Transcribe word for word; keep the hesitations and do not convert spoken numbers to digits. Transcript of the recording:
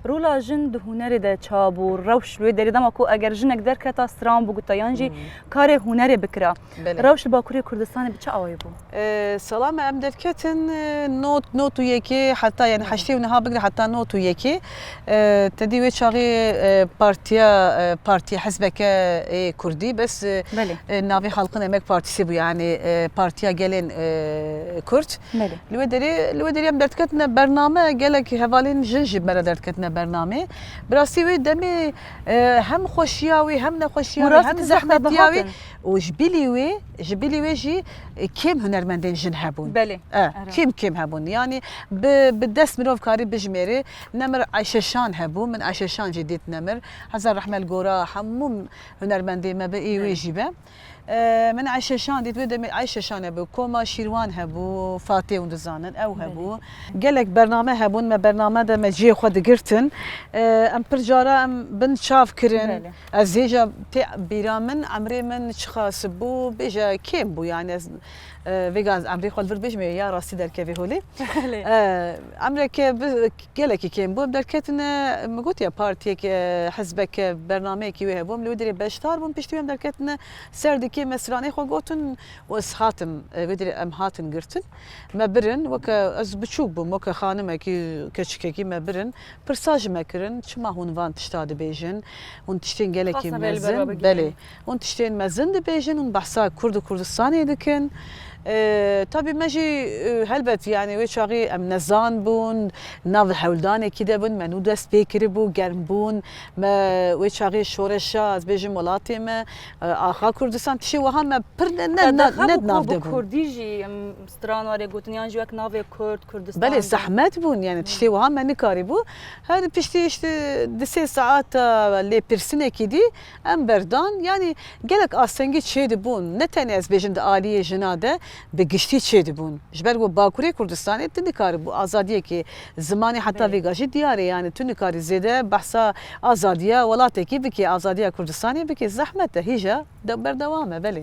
Rola jin di hunerê de çawa bû? Rewş li wê derê dema ku eger jinek derketa stran biguta yan jî karê hunerê bikira. Belê. Rewş li Bakurê Kurdistanê bi çi awayî bû? Ee, Salame, em derketin, e, not, not û yekê heta, yani heştê û niha bigre heta not û yekê. E, te dî wê çaxê, e, partiya, e, partiya hizbeke ê Kurdî, bes, e, Belê. e, navê Halkın Emek Partisi bû, yani, e, partiya gelên, e, Kurd. Belê. Li wê derê, li wê derê em derdiketine bername, gelek hevalên jin jî bi me re derdiketine bernamê. Bi rastî wê demê, e, hem xweşiya wê, hem nexweşiya wê, Murat hem tu zehmetiya wê. Û ji bilî wê, ji bilî wê jî, e, kêm hunermendên jin hebûn. Belê. E, Erê. Kêm kêm hebûn. Yani bi, bi dest mirov karî bijmêrî. Nemir Ayşe Şan hebû. Min Ayşe Şan jî dît nemir. Hezar rehme li gora hemû hunermendê me be, ê wê Belê. jî be. E, min Ayşe Şan dît, wê demê Ayşe Şan hebû, Koma Şîrwan hebû, Fatê hûn dizanin, ew hebû. Belê. Gelek bername hebûn, me bername de me cihê xwe digirtin. E, em pir cara em bin çav kirin. Belê. Ez hêja tê bîra min, emrê min çiqas bû, bêje kêm bû, yani ez, e, vêga ez emrê xwe li vir bijmê ya rastî derkevê holê. Belê. E, emreke bi, gelekî kêm bû. Em derketine, min gotiye partiyeke, hizbeke, bernameyekî wê hebû. Em li wê derê beşdar bûn, piştî wê em derketine ser dikê me stranê xwe gotin û ez hatim, e, wê derê em hatin girtin. Me birin, weke ez biçûk bûm, weke xanimekî, keçikekî me birin. Pirsa ji me kirin, çima hûn van tişta dibêjin? Hûn tiştên gelekî Xasna bê li ber mezin, we bigihînin. Belê. Hûn tiştên mezin dibêjin, hûn behsa Kurd û Kurdistanê dikin. E, tabî me jî, e, helbet, yani wê çaxî em nezan bûn, nav hewldanekî de bûn, me nû dest pê kiribû, germ bûn, me wê çaxî şoreşa, ez bêjim welatê me, e, axa Kurdistan, tiştê wiha me pir ne, ne, Te ne, derxet ne bû nav ku de bi bûn. Kurdî jî, em, stran were gotin, yan jî wek navê Kurd, Kurdistan Belê, de. Zehmet bûn, yani tiştê wiha me nikarîbû. Her piştî işte di sê saeta lêpirsinekî dî em berdan. Yani gelek astengî çêdibûn. Ne tenê ez bêjim di aliyê jina de, bi giştî çêdibûn. Ji ber ku Bakurê Kurdistanê tu nikarî bû azadiyekê zimanê heta Belê. vêga jî diyar e. Yani tu nikarî zêde behsa azadiya welatekî bikê, azadiya Kurdistanê bikê. Zehmet e, hîja de berdewam e, belê.